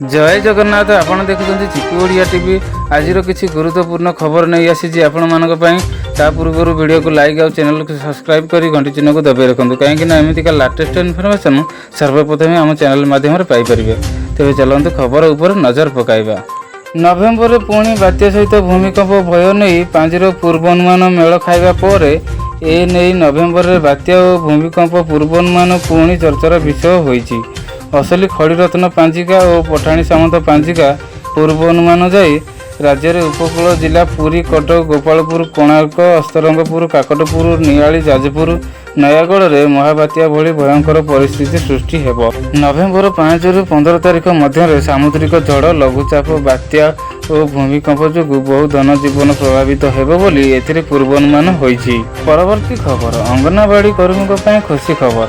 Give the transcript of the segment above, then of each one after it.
ଜୟ ଜଗନ୍ନାଥ। ଆପଣ ଦେଖୁଛନ୍ତି ଚିକୁ ଓଡ଼ିଆ ଟିଭି। ଆଜିର କିଛି ଗୁରୁତ୍ୱପୂର୍ଣ୍ଣ ଖବର ନେଇ ଆସିଛି ଆପଣମାନଙ୍କ ପାଇଁ। ତା ପୂର୍ବରୁ ଭିଡ଼ିଓକୁ ଲାଇକ୍ ଆଉ ଚ୍ୟାନେଲକୁ ସବସ୍କ୍ରାଇବ୍ କରି ଘଣ୍ଟି ଚିହ୍ନକୁ ଦବାଇ ରଖନ୍ତୁ, କାହିଁକିନା ଏମିତିକା ଲାଟେଷ୍ଟ ଇନଫର୍ମେସନ୍ ସର୍ବପ୍ରଥମେ ଆମ ଚ୍ୟାନେଲ ମାଧ୍ୟମରେ ପାଇପାରିବେ। ତେବେ ଚାଲନ୍ତୁ, ଖବର ଉପରେ ନଜର ପକାଇବା। ନଭେମ୍ବରରେ ପୁଣି ବାତ୍ୟା ସହିତ ଭୂମିକମ୍ପ ଭୟ ନେଇ ପାଞ୍ଜିର ପୂର୍ବାନୁମାନ ମେଳ ଖାଇବା ପରେ ଏ ନେଇ ନଭେମ୍ବରରେ ବାତ୍ୟା ଓ ଭୂମିକମ୍ପ ପୂର୍ବାନୁମାନ ପୁଣି ଚର୍ଚ୍ଚାର ବିଷୟ ହୋଇଛି। ଅସଲି ଖଡ଼ିରତ୍ନ ପାଞ୍ଜିକା ଓ ପଠାଣି ସାମନ୍ତ ପାଞ୍ଜିକା ପୂର୍ବାନୁମାନ ଯାଇ ରାଜ୍ୟରେ ଉପକୂଳ ଜିଲ୍ଲା ପୁରୀ, କଟକ, ଗୋପାଳପୁର, କୋଣାର୍କ, ଅସ୍ତରଙ୍ଗପୁର, କାକଟପୁର, ନିଆଳି, ଯାଜପୁର, ନୟାଗଡ଼ରେ ମହାବାତ୍ୟା ଭଳି ଭୟଙ୍କର ପରିସ୍ଥିତି ସୃଷ୍ଟି ହେବ। ନଭେମ୍ବର 5ରୁ 15 ତାରିଖ ମଧ୍ୟରେ ସାମୁଦ୍ରିକ ଝଡ଼, ଲଘୁଚାପ, ବାତ୍ୟା ଓ ଭୂମିକମ୍ପ ଯୋଗୁଁ ବହୁ ଧନଜୀବନ ପ୍ରଭାବିତ ହେବ ବୋଲି ଏଥିରେ ପୂର୍ବାନୁମାନ ହୋଇଛି। ପରବର୍ତ୍ତୀ ଖବର, ଅଙ୍ଗନବାଡ଼ି କର୍ମୀଙ୍କ ପାଇଁ ଖୁସି ଖବର।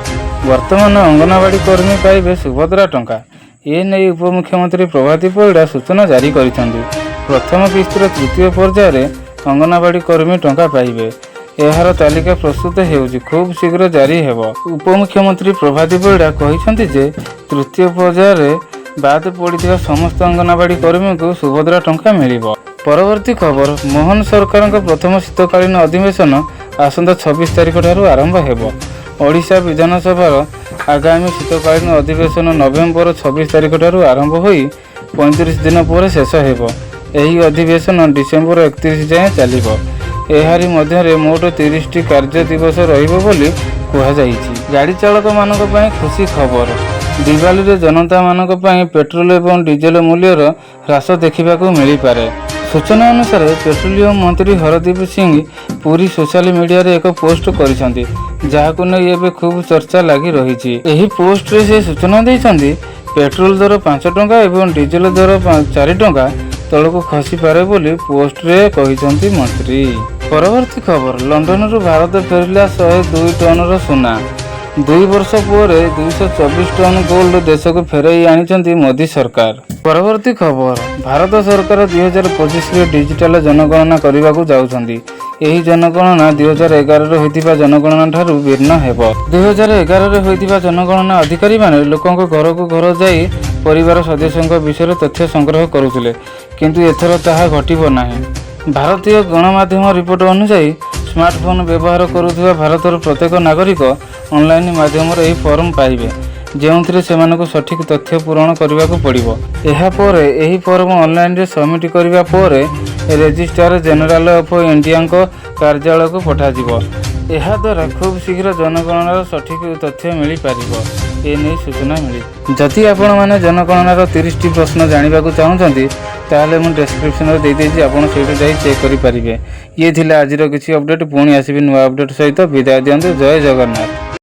ବର୍ତ୍ତମାନ ଅଙ୍ଗନବାଡ଼ି କର୍ମୀ ପାଇବେ ସୁଭଦ୍ରା ଟଙ୍କା। ଏ ନେଇ ଉପମୁଖ୍ୟମନ୍ତ୍ରୀ ପ୍ରଭାତୀ ପରିଡ଼ା ସୂଚନା ଜାରି କରିଛନ୍ତି। ପ୍ରଥମ କିସ୍ତିର ତୃତୀୟ ପର୍ଯ୍ୟାୟରେ ଅଙ୍ଗନବାଡ଼ି କର୍ମୀ ଟଙ୍କା ପାଇବେ। ଏହାର ତାଲିକା ପ୍ରସ୍ତୁତ ହେଉଛି, ଖୁବ୍ ଶୀଘ୍ର ଜାରି ହେବ। ଉପମୁଖ୍ୟମନ୍ତ୍ରୀ ପ୍ରଭାତୀ ପରିଡ଼ା କହିଛନ୍ତି ଯେ ତୃତୀୟ ପର୍ଯ୍ୟାୟରେ ବାଦ ପଡ଼ିଥିବା ସମସ୍ତ ଅଙ୍ଗନବାଡ଼ି କର୍ମୀଙ୍କୁ ସୁଭଦ୍ରା ଟଙ୍କା ମିଳିବ। ପରବର୍ତ୍ତୀ ଖବର, ମୋହନ ସରକାରଙ୍କ ପ୍ରଥମ ଶୀତକାଳୀନ ଅଧିବେଶନ ଆସନ୍ତା 26 ତାରିଖଠାରୁ ଆରମ୍ଭ ହେବ। ଓଡ଼ିଶା ବିଧାନସଭାର ଆଗାମୀ ଶୀତକାଳୀନ ଅଧିବେଶନ ନଭେମ୍ବର 26 ତାରିଖଠାରୁ ଆରମ୍ଭ ହୋଇ 35 ଦିନ ପରେ ଶେଷ ହେବ। ଏହି ଅଧିବେଶନ ଡିସେମ୍ବର 31 ଯାଏଁ ଚାଲିବ। ଏହାରି ମଧ୍ୟରେ ମୋଟ 30ଟି କାର୍ଯ୍ୟ ଦିବସ ରହିବ ବୋଲି କୁହାଯାଇଛି। ଗାଡ଼ି ଚାଳକମାନଙ୍କ ପାଇଁ ଖୁସି ଖବର। ଦିୱାଲିରେ ଜନତାମାନଙ୍କ ପାଇଁ ପେଟ୍ରୋଲ ଏବଂ ଡିଜେଲ ମୂଲ୍ୟର ହ୍ରାସ ଦେଖିବାକୁ ମିଳିପାରେ। ସୂଚନା ଅନୁସାରେ, ପେଟ୍ରୋଲିୟମ ମନ୍ତ୍ରୀ ହରଦୀପ ସିଂ ପୁରୀ ସୋଶାଲ ମିଡିଆରେ ଏକ ପୋଷ୍ଟ କରିଛନ୍ତି, ଯାହାକୁ ନେଇ ଏବେ ଖୁବ୍ ଚର୍ଚ୍ଚା ଲାଗି ରହିଛି। ଏହି ପୋଷ୍ଟରେ ସେ ସୂଚନା ଦେଇଛନ୍ତି, ପେଟ୍ରୋଲ ଦର 5 ଟଙ୍କା ଏବଂ ଡିଜେଲ ଦର 4 ଟଙ୍କା ତଳକୁ ଖସିପାରେ ବୋଲି ପୋଷ୍ଟରେ କହିଛନ୍ତି ମନ୍ତ୍ରୀ। ପରବର୍ତ୍ତୀ ଖବର, ଲଣ୍ଡନରୁ ଭାରତ ଫେରିଲା 102 ଟନର ସୁନା। 2 ବର୍ଷ ପରେ 224 ଟନ୍ ଗୋଲ୍ଡ ଦେଶକୁ ଫେରାଇ ଆଣିଛନ୍ତି ମୋଦି ସରକାର। ପରବର୍ତ୍ତୀ ଖବର, ଭାରତ ସରକାର 2025ରେ ଡିଜିଟାଲ ଜନଗଣନା କରିବାକୁ ଯାଉଛନ୍ତି। ଏହି ଜନଗଣନା 2011ରେ ହୋଇଥିବା ଜନଗଣନା ଠାରୁ ଭିନ୍ନ ହେବ। 2011ରେ ହୋଇଥିବା ଜନଗଣନା ଅଧିକାରୀମାନେ ଲୋକଙ୍କ ଘରକୁ ଘର ଯାଇ ପରିବାର ସଦସ୍ୟଙ୍କ ବିଷୟରେ ତଥ୍ୟ ସଂଗ୍ରହ କରୁଥିଲେ, କିନ୍ତୁ ଏଥର ତାହା ଘଟିବ ନାହିଁ। ଭାରତୀୟ ଗଣମାଧ୍ୟମ ରିପୋର୍ଟ ଅନୁଯାୟୀ, ସ୍ମାର୍ଟଫୋନ୍ ବ୍ୟବହାର କରୁଥିବା ଭାରତର ପ୍ରତ୍ୟେକ ନାଗରିକ ଅନଲାଇନ୍ ମାଧ୍ୟମରେ ଏହି ଫର୍ମ ପାଇବେ, ଯେଉଁଥିରେ ସେମାନଙ୍କୁ ସଠିକ୍ ତଥ୍ୟ ପୂରଣ କରିବାକୁ ପଡ଼ିବ। ଏହାପରେ ଏହି ଫର୍ମ ଅନଲାଇନରେ ସବମିଟ୍ କରିବା ପରେ ରେଜିଷ୍ଟ୍ରାର ଜେନେରାଲ ଅଫ୍ ଇଣ୍ଡିଆଙ୍କ କାର୍ଯ୍ୟାଳୟକୁ ପଠାଯିବ। ଏହାଦ୍ୱାରା ଖୁବ୍ ଶୀଘ୍ର ଜନଗଣନାର ସଠିକ୍ ତଥ୍ୟ ମିଳିପାରିବ, ଏ ନେଇ ସୂଚନା ମିଳିଛି। ଯଦି ଆପଣମାନେ ଜନଗଣନାର 30ଟି ପ୍ରଶ୍ନ ଜାଣିବାକୁ ଚାହୁଁଛନ୍ତି, ତାହେଲେ ମୁଁ ଡେସ୍କ୍ରିପସନରେ ଦେଇଦେଇଛି, ଆପଣ ସେଇଠୁ ଯାଇ ଚେକ୍ କରିପାରିବେ। ଇଏ ଥିଲା ଆଜିର କିଛି ଅପଡ଼େଟ୍। ପୁଣି ଆସିବି ନୂଆ ଅପଡ଼େଟ୍ ସହିତ। ବିଦାୟ ଦିଅନ୍ତୁ। ଜୟ ଜଗନ୍ନାଥ।